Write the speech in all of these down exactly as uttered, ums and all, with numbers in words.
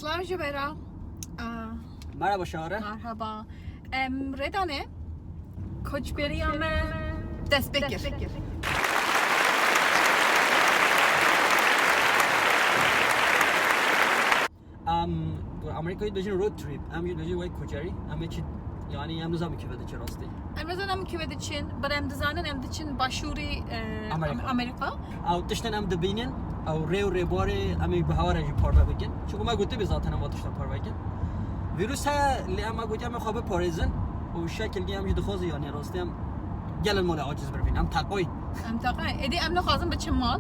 Merhaba Şahare. Merhaba Şahare. Merhaba. Em, rêdanê koçberiya me dest pê kir. Em, Amerîkayê dibêjin road trip. Em jî dibêjin wek koçerî. Em ê çi, yani em nizanin kî ve diçin rastî. Em nizanin em kî ve diçin, but em dizanin em diçin başûrî, e, Amerîka. Amerîka. Ew tiştên em dibînin, ew rê û rêbarê em ê bi hewa re jî parve bikin. Çunku me gotibî zaten em va tişta parve bikin. Vîrus heye, lê em me gotiye em ê xwe biparêzin û şekilkî em jî dixwazin, yani rastî em gelin malê aciz birbîn. Em teqoy. Em teqoy. Êdî em nixwazin biçin mal.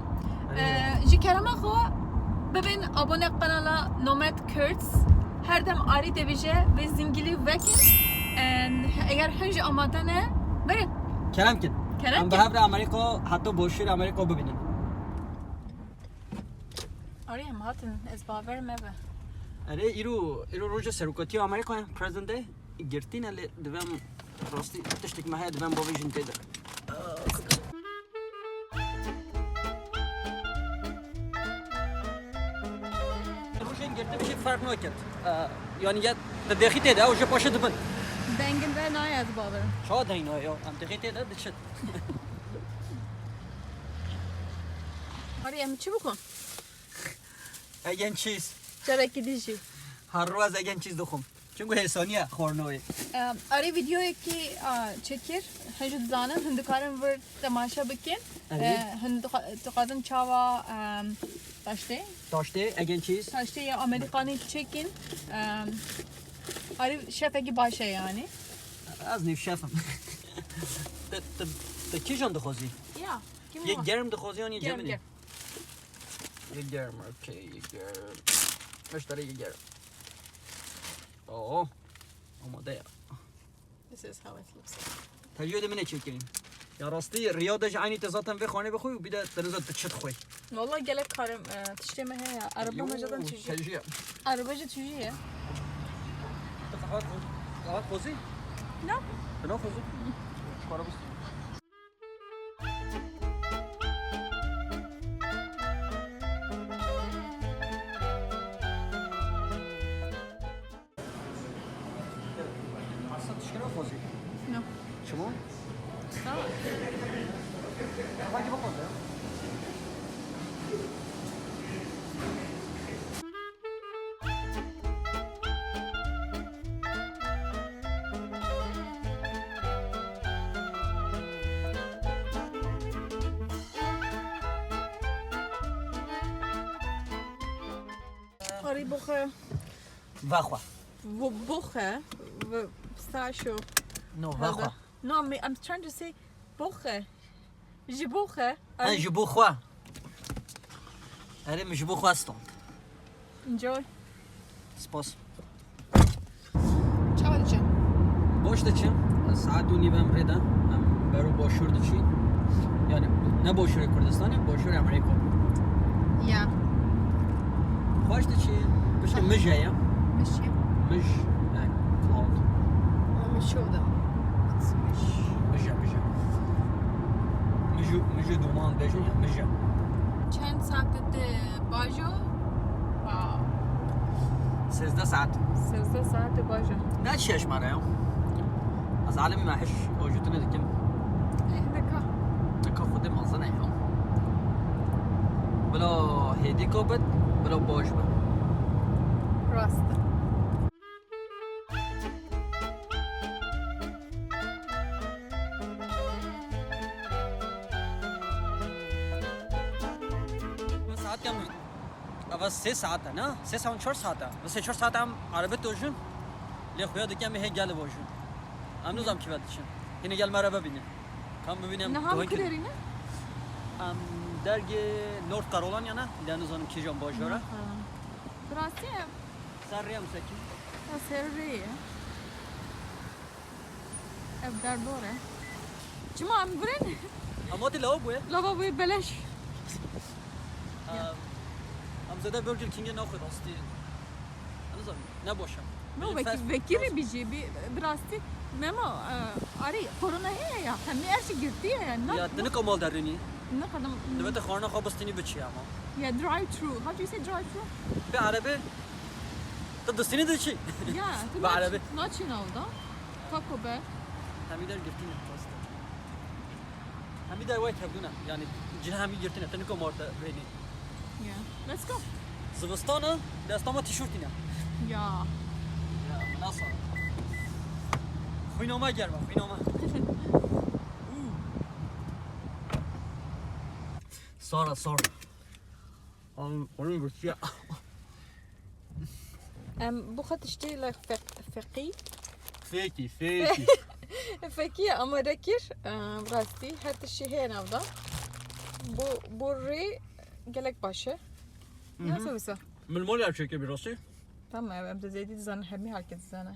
Erê. Ee, ji kerema xwe bibin abone kanala Nomad Kurds. Her dem Arî dibêje vê zingilî vekin. Ee, eger hin jî amade ne, verin. Kerem kin. Kerem kin. Em bi hev re Amerîka, heta boşûrê Amerîka bibînin. Arî em hatin, ez bawer me be. Erê, îro, îro roja serokatiya Amerîkayê, President Day, girtîne lê divem rastî tiştek me heye, divem bavêjin tê de. Rojên girtin jî ferq naket. Ee, yani ya te dexî tê de, ew jî paşê dibin. Dengin ve nayê ez bawerim. Çawa deng nayê ya? Em dexî tê de diçin. Arî em çi bikun? Egg and cheese. Carekî dî jî. Her roj egg and cheese dixwim. Çunku hêsaniye xwarina wê. Em, arê vîdeoyekî, a, çêkir. Hin jî dizanin, hin dikarin vir temaşe bikin. Erê. E, hin dixwa-, dixwazin çawa, em, taştê? Taştê, egg and cheese. Taştê ya Amerîkanî çêkin. Em, arê şefekî baş e yani. Ez nîv şef im. Te, te, te kîjan dixwazî? Ya, kim Yek germ dixwazî yan yê cemidî? Germ, germ. Yek germ, okey, yek germ. Beş tane yek germ. Oo, amade ya. This is how it looks like. Tecrübe de min çekin. Ya rastî, Riyad de ji aynî te zaten vê xanê bixwe û bir de denize diçit xwe. Valla gelek karim, e, tiştê me heye. Araba me zaten tijî. Tecrübe. Araba jî tijî ye. Te qehwe xo-, qehwe xozî? Ne? Te ne xozî? Çiqara bistî. Aslında tişkira xozî. No. Çima? Sağ ol. Kafa gibi xozî. Arî boxe. Vexwe. Bo-, boxe. Ve-, pistachio. No, vexwe. No, I'm, I'm trying to say boxe. Ji bo xe. Ha, ji bo xwe. Erê, min ji bo xwe stand. Enjoy. Spas. Çawa diçin? Baş diçin. Saet û nîv em rê de. Em bero başûr diçin. Yani ne başûrê Kurdistanê, başûrê Amerîka. Ya. Xweş diçin. Piştî mij heye. Mij çi? Mij, yani, cloud. Ama mij şovda. Mij e, mij e. Mij û, mij û duman bêjin ya, mij e. Çend saet de bajo? Wow. Sêzdeh saet. Sêzdeh saet de bajo. Ne çeş mara ya? Ez alim me hiç ojutine dikim. Eh, deka. Deka xudê mazine ya. Bila hêdî kabit, bila baş be. Rast e. Saet ya mı? Ava sê saet e, ne? Sê saet çar saet e. Sê çar saet em arebe tojun. Lê xuya dikem hê gel vojun. Em nizam kive diçin. Hine gel merhaba binin. Kam bibînim. Niha mi kiderî ne? Em dergê North Carolina ne? Lê nizanim kîjan bajara. North Carolina. Bi rastî em. Ser rê em sekî. Ya ser rê ye. Ev derdor e. Çima em gurin? Ama te lavaboye. Lavaboye beleş. Em, em zede Burger King'e naxwe rastî. Nizanim, ne boş e. No, vekî, vekî re bijî, bi, bi rastî. Memo, e, arî, korona heye ya. Hemî her şey girtiye ya. Ya, te nika mal derînî. Ne kadar. Divê te xwarina xwe bistînî biçî ama. Ya, drive through. How do you say drive through? Bi erebi. Tu distînî diçî? Ya, tu Bi erebî. Naçîn alda. Taco Bell. Hemî der girtîne, rast e. Hemî der wek hevdû ne. Yani cih hemî girtîne. Tu niko marte rênî. Yeah. Let's go. Zivistana, desta me tişortî ne. Ya. Ya, min nasıl? Xwîna me germ e, xwîna me. Sara sar. Am, onun bir şey. Em bu xwe tiştê like fe- feqî. Feki, feki. Fekî amade kir. Em, rastî her tiştî heye navda. Bu, bu rê gelek baş e. Nasıl wisa? Min mol ya çeke bir olsun. Tamam, em de zêdî dizane, hemî herkes dizane.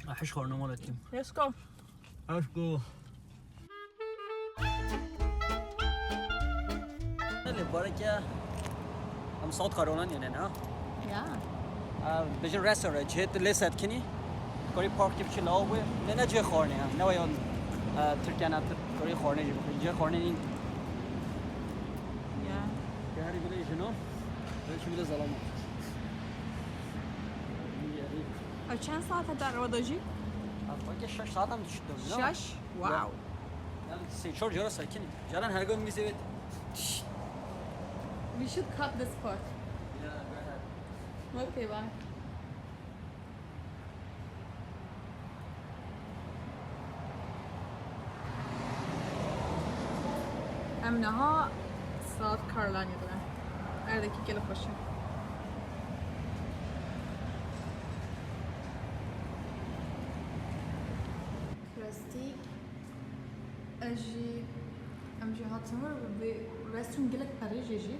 Ahiş xorna mol ettim. Let's go. Aşko. Lê bareke em South Carolina ne ha? Ya. Bêjin restaurant, cihê tu lê setkinî. Korî park tip çi law bû. Ne, ne cihê xornê ha. Ne wê yon Tirkiye ne, tu korî xornê jî bixwî. Cihê xornê nîn. Ya. Geheri bile jino. Belki bile zalama. Ev çend saete te araba da jî? Belki şeş saat em düştüm. Şeş? Wow. Yani sê çar cara sakin. Caran her gün bize evet. We should cut this part. Yeah, go ahead. Okay, bye. Em niha South Carolina de ne. Erdekî gelek xweş e. Rastî, ez jî, em jî hatin wir, vê restorant gelek qerêj e jî.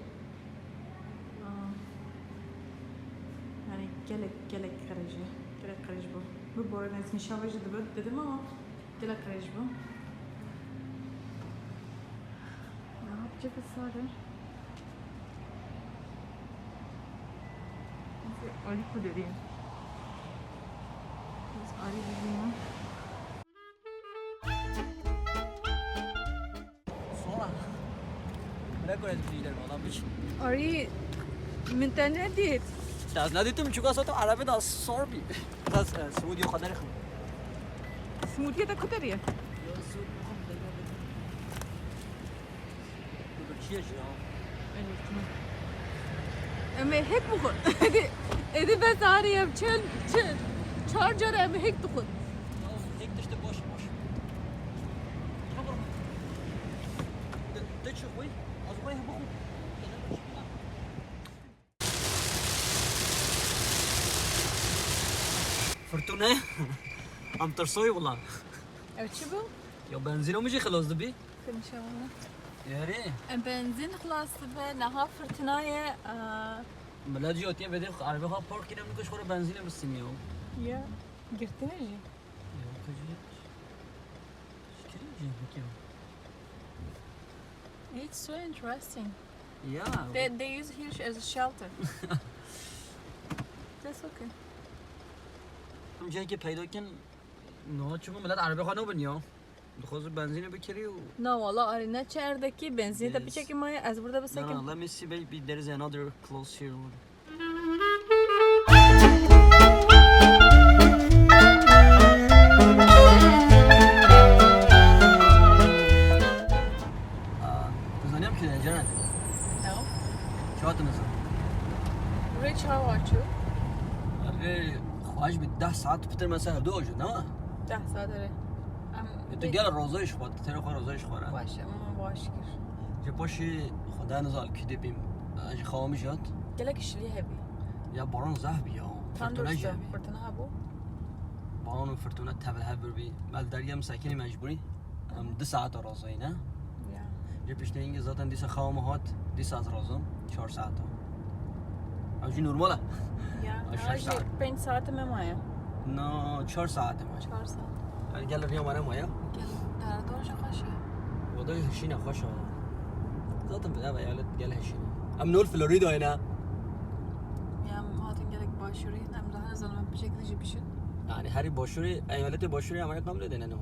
Aa, yani gelek, gelek qerêj e. Gelek qerêj bû. Bi borê ez nîşan ve jî dibe-, didim ama gelek qerêj bû. Ya, piçek sade. Alî ku derî. Biz alî dibînin. Sonra. Bırak oraya bir gidelim adam için. Arî, min te nedît. Te ez nedîtim çünkü zaten araba da sor bir. Biraz e, Suudi o kadar yakın. Smoothie te ku derî ye? Burada bir şey ya. Em ê hêk bixwin. Êdî, êdî bes arî em çend, çend, çar car em hêk dixwin. Ya hêk tiştê baş baş. Te, te çi xwî? Az xwî bixwî. Fırtına. Am tirsoy wala. Ev çi bû? Ya benzîna min jî xilas dibî. Temaşe wala. Erê. Em benzîn xilas dibe, niha fırtına ye. Aa, Milet jî otiye bedê xwe, arabê xwe park kine, min ku ji xwe re benzînê bisîniyo. Ya, girtine jî. Ya, ku jî. Şikeri jî bikir. It's so interesting. Ya. They, they use here as a shelter. That's okay. Em cihekê peyda kin, no, çunku milet arabê xwe nabin ya. Dixwaze benzînê bikirî û Na wala arî ne çi erdekî benzînê te Yes. Piçekî maye ez burada No, bisekim. No, let me see, maybe there is another close here one. Aa, tu zanî em kî ne, Ceren? No. Çawa tu nizan? Rê çawa çû? Rê xweş bi deh saet pitir mesela hevdu ojo, ne? Deh saet erê. Em E, tu gel rozayê ji xwe, tu têra xwe rozayê ji xwe re. Baş, em baş kir. Ji paşê xwe de nizal kî dê bîm. Ji xewa min jî hat. Gelek şilî hebî. Ya baran zehf bî ya. Fırtına Thunderstorm, jî hebî. Fırtına hebû. Baran û fırtına tev hev bir bî. Mel derya min sekinî mecbûrî. Em du saet razayî ne. Ya. Ji piştê hingê zaten dîsa xewa min hat, dîsa ez razam. Çar saet. Ev jî normal e. Ya. Ay, Ama şeş jî saet. Pênc saete me maye. Na, çar saet e maç. Çar saet. Yani gel riya mare maye. Gel. Derdor jî xweş e. Wada hişîne xweş e. Zaten bi ev eyalet gel hişîne. Em nol Florida yine. Ya em hatin gelek başûrî. Em daha ne zalim bir şekilde jî bişin. Yani herî başûrî, eyaletê başûrî Amerika qebul edene ne. Ha.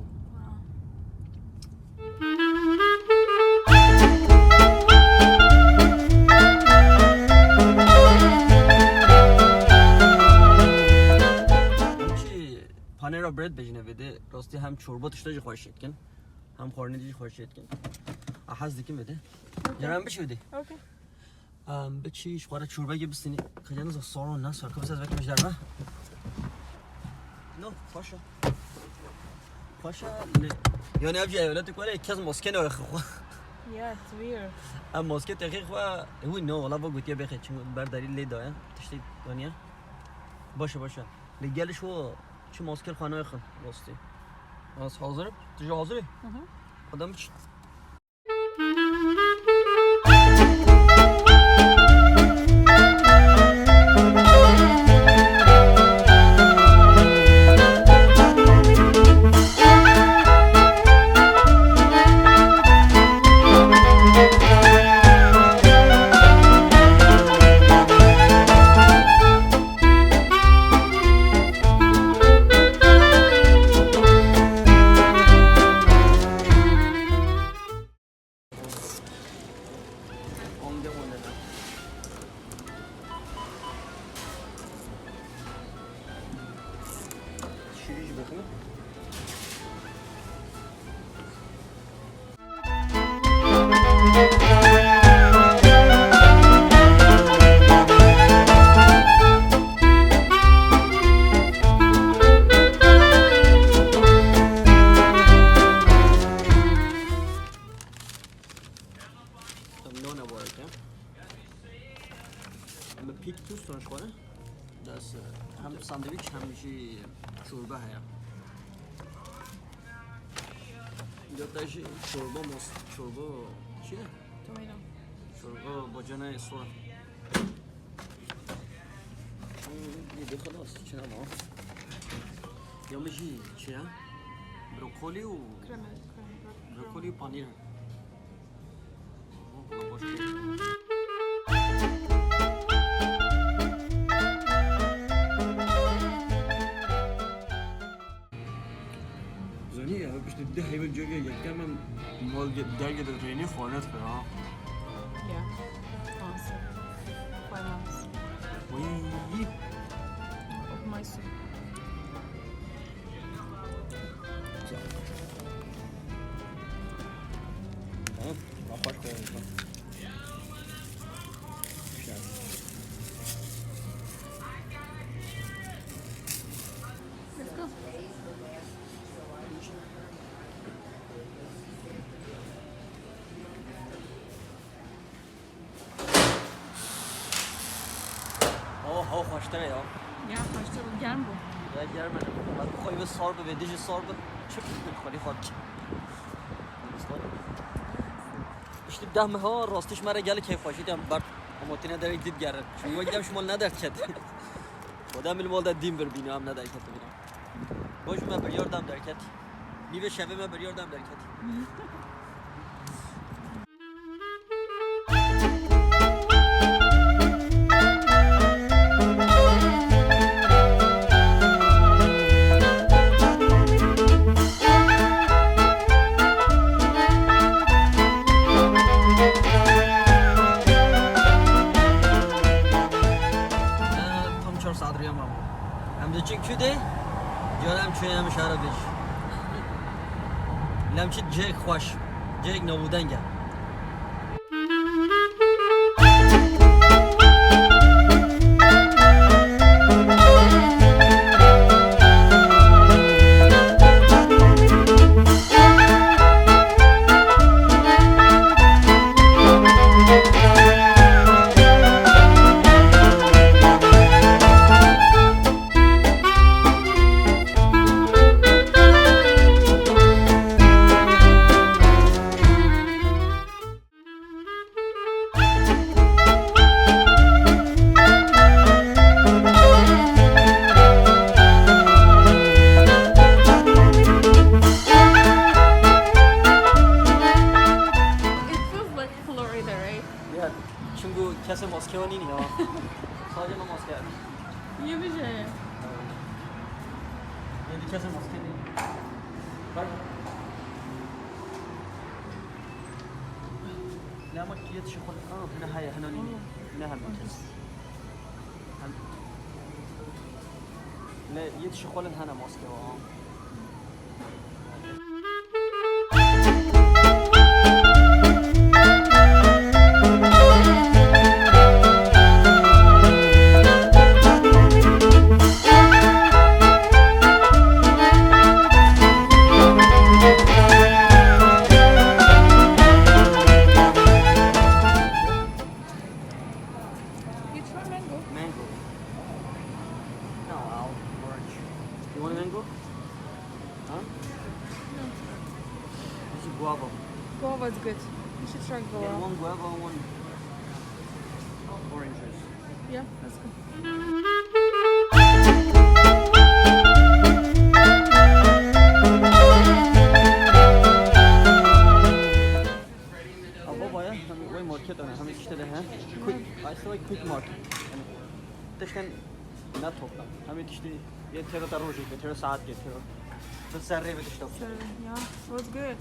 Bread bêjine vêdê, rastî hem çorba tişta jî xweş dikin, hem xwarinê jî xweş dikin. A hez dikim vêdê. Ceren biçî vêdê. Okey. Em, biçî ji xwe re çorbekê bistînî. Qecenî zî sar û ne sar, kibis ez vekmiş derve. No, xweş e. Xweş e, ne. Yani ev jî ewletik were, kes maske nare xwe. Yeah, it's weird. Em maske texê xwe, wî no, wala bo gotiye bêxê, çim ber derî lê daye, tiştê daniye. Baş e, baş e. Lê gel ji xwe çi maske xwe naxin, rastî. Ez hazir im, tu jî hazir î? Hı hı. Adam biçî. Şîrî jî bixwîne. Em nane warê te. Em bi pîk tûston ji xwe re. Dest, hem sandwîç hem jî çorba heye. Ya te jî çorba mos-, çorba çi ye? Tomato. Çorba bacanayê sor. Yedi xelas, çi ne ma? Ya min jî çi ye? Brokoli û kreme, kreme, brokoli û panîr. Zanî ya, işte deh heyvên cêrgê yekem em mal ge-, dergê de rênê xwaret kir ha. Ya. Maalesef. Quite nice. Wî. Of my soup. Tamam. Bak, bak, bak. Güzel. Let's go. Oh, hava xweştir e ya. Ya xweştir bû, germ bû. Ya germ e. Bak, xwe ve sar bi, vê dijî sar bi. Çi xwedî xwe. Piştî deh meha rastî ji me re gelek keyfxweşî de ber, ama tine derek dît gerin. Çünkü wek dem ji mal ne derket. Xwedê em li mal de dîn bir bîne, em ne derket bîne. Baş me biryar dem derket. Nîvê şevê me biryar dem derket. Tam çar saet rêya me bû. Em diçin ku dê? Cara em çûyê em şara bêj. Lem çi cêk xweş, cêk navûdeng e. It feels like Florida, right? Yeah, çünkü kesê maske nîne ya. Sadece me maske. Niye bir şey? Yedi kesê maske nîne. Bak. Lama kiyet şixul. Aa, hina heye, hina nîne. Hina hem kes. Hem Lê yê dişi xwe lin hene maske wa. You try mango? Mango. No, I'll orange. You want a mango? Huh? No. This is guava. Guava is good. You should try guava. Yeah, one guava, one orange juice. Yeah, that's good. Ava vaya, hem wê market hene, hem tiştê de he. Quick, I say quick market. Yani, tiştên ne top ne. Hem tiştê yê têro te rojê ke, têro saet ke, têro. Bi serrê bi tişta. So, yeah, was good.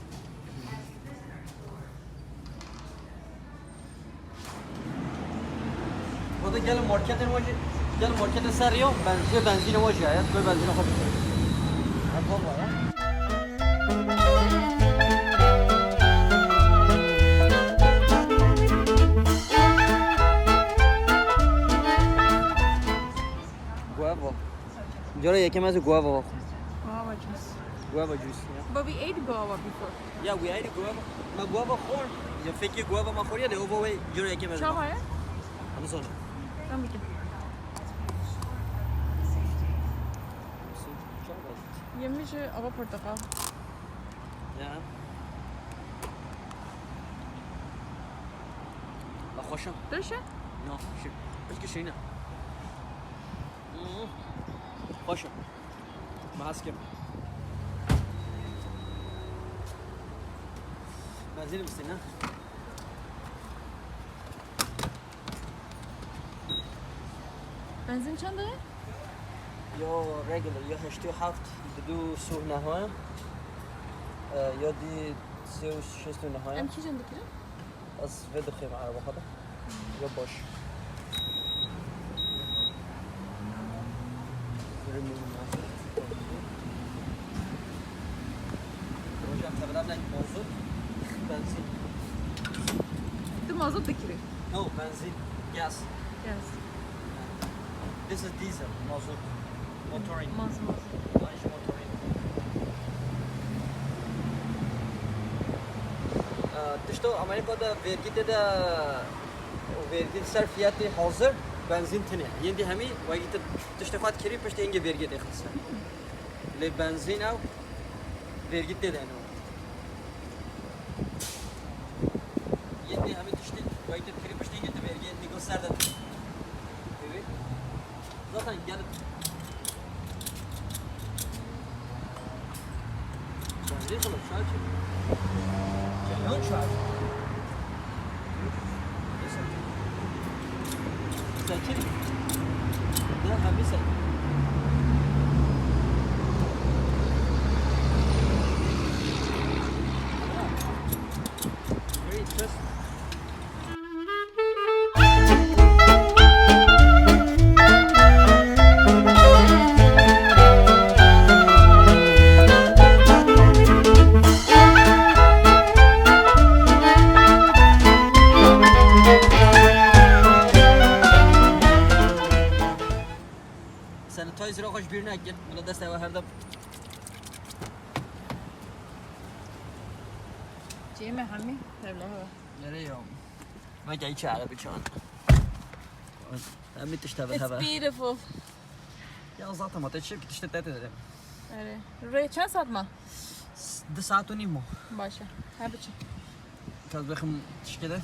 Burada gel marketin wajı, gel marketin ser yo, ben, benzin wajı ya, koy benzin wajı. Ha, baba ya. Guava. Cara yekem ez guava vaxo. Guava juice. Guava juice, ya. But we ate guava before. Yeah, we ate guava. Ma guava xor. Ya fekê guava ma xor ya de ovo ve cara yekem ez. Çava ya? Hadi sonra. Tamam, bitti. Çava. Yemiş ava portakal. Ya. La xweş e. Dirş e? No, xweş e. Pişkî şîrîn e. Hmm. Xweş e. Me hez kir. Benzîn bistîne. Benzîn çend e? Yo regular, yo heştê û heft, di du sûh nehwe, e, yo dî sê û şêst û nehwe. Em kîjan dikirin? Ez vê dixêm ereba xwe de. Ya baş. Roja tevra ne mazot, benzîn. Tu mazot dikirî? No, benzîn, gas. Gas. This is diesel, mazot. Motorin. Mazot, mazot. Ay, ji motorin. Ee, tişto Amerîka de vergî tê de û vergî ser fiyatê hazir benzîn tune. Yên dî hemî wekî tu tiştê xwe dikirî, piştî hingê vergî tê xiste. Lê benzîn ew vergî tê de ne. Yên dî hemî tiştê wekî tu dikirî, piştî hingê tu vergî nîgo ser de dikirî. Zaten gelip. Bence sana çay çek. Geliyorsun çay. Sen çek. Ne, hem bir sen. Very interesting. Sanitizer xwe ji bîr nekir. Bila dest ewe her dem. Cê me hemî tevle hewe. Nereye ya? Bak ya, hiç ara bir çan. Hem bir tişte It's hewe. Beautiful. Ya zaten ma te çi bir tişte tete dedim. Erê. Rê çend saet ma? S-, di saet û nîv ma. Baş e. He biçin. Biraz bakayım tişke de.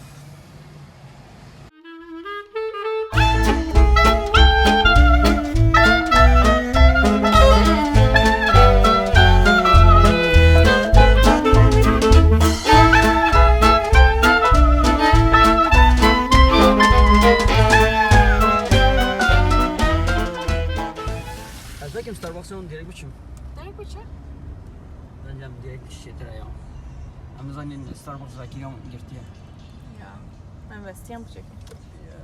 Ez bekim Starbucks'a direkt biçim. Direkt biçe? Bence direkt biçe ya. Em zanin Starbucks rakiyam girtiye. Ya. Em vestiyan biçekim. Ya.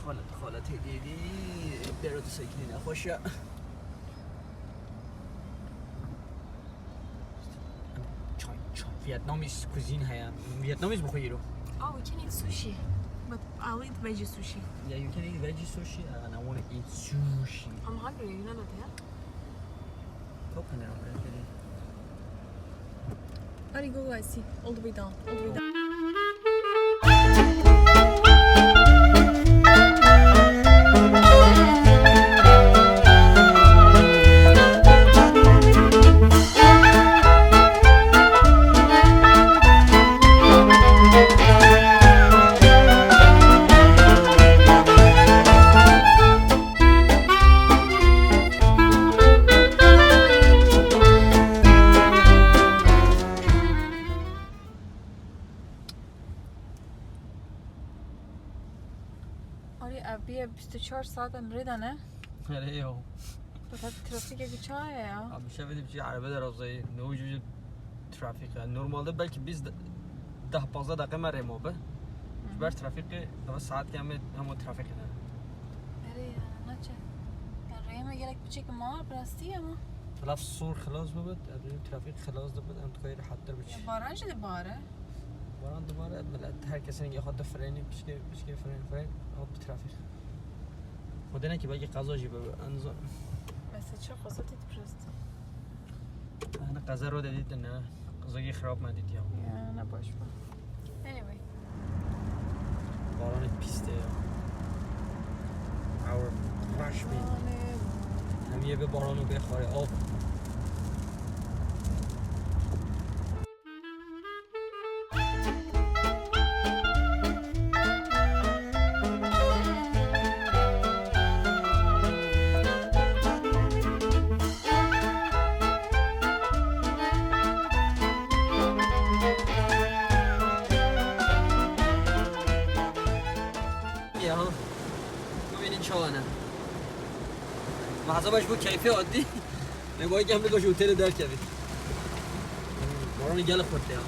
Xalet, xalet hêdî hêdî bêro tu sekînî nexweş e. Çay, çay. Vietnamese cuisine heye. Vietnamese bixwe îro. Oh, we can eat sushi. But I'll eat veggie sushi. Yeah, you can eat veggie sushi and I wanna eat sushi. I'm hungry, you know that, yeah? Top in there, okay. Allez, go, I see. All the way down. All the way down. Arê, ev bîye bîst û çar saet em rê de ne? Erê yo. Fakat trafîkê çaye ya? Abi şevê de biçî erebe de razayî. Ne ucu ucu trafik ya. Normalde belki biz de, deh panzdeh deqe me rê ma bi. Ji ber trafîkê, dava saet ke em ê hemo trafîkê de. Erê ya, naçe. Ya rê me gelek biçek ma, bi rastî ya ma. Laf sor xilas bibit, ev trafîk xilas dibit, em dikayê rehattir biçî. Ya baran jî dibare. Baran dibare, millet her kesên ya xwe difirênî, pişkê, pişkê firên, firên, hop bi trafîk. Xwedê nekî belkî qeza jî bibe, en zor. Mesela çi qeza tê dipirast? Hani qeza ro de dîtin ne, qezagî xirab me dîtiya. Ya, ne baş bû. Anyway. Baranê pîs tê ya. Ew baş bî. Baranê. Em yê bi baran û bê xwarê av. Ya. Bibînin çawa ne. Mehzaba ji bo keyfê hatî. Ê, goyê em biko ji otelê derkevî. Baranê gelek xurt e ya.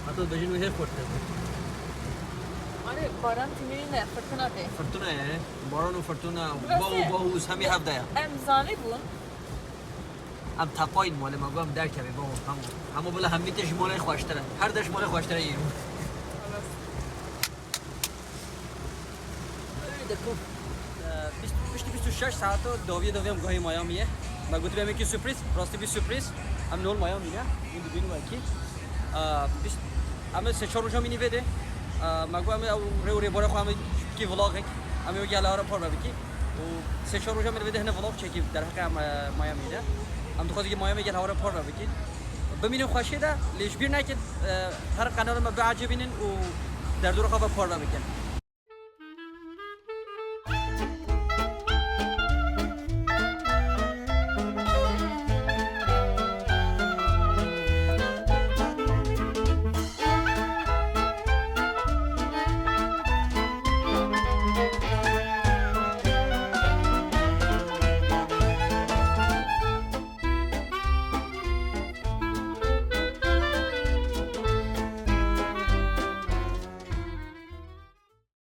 Heta dibêjin wê hê xurt e. Arê, baran tînî ne, fırtına tê. Fırtına ye. Baran û fırtına, Burası baw û bawûz hemî hev de ya. Em zanî bûn. Em tepayîn malê me, em derkevî baw, hemo. Hemo bila hemî tê ji malê xweştir e. Her de ji malê xweştir e yê. Öyle de ku, e, bîst, bîst, bîst û şeş saet o, dawiyê dawiyê em gahê Miami'ye. Me gotibe em ê kî sürpriz, rastî bî sürpriz. Em nol Miami ne, hûn dibînin wekî. E, bîst, em ê sê çar roja mînî vê de. E, me got em ê ew rê û rêbarê xwe em ê kî vlogek. Em ê wekî gel hawara parve bikî. Û sê çar roja min vê de hine vlog çekî derheqê em, e, Miami de. Em dixwazin ki Miami gel hawara parve bikî. Bimînin xweşê de, lê ji bîr nekin, e, her kanala me biecibînin û derdora xwe ve parve bikin.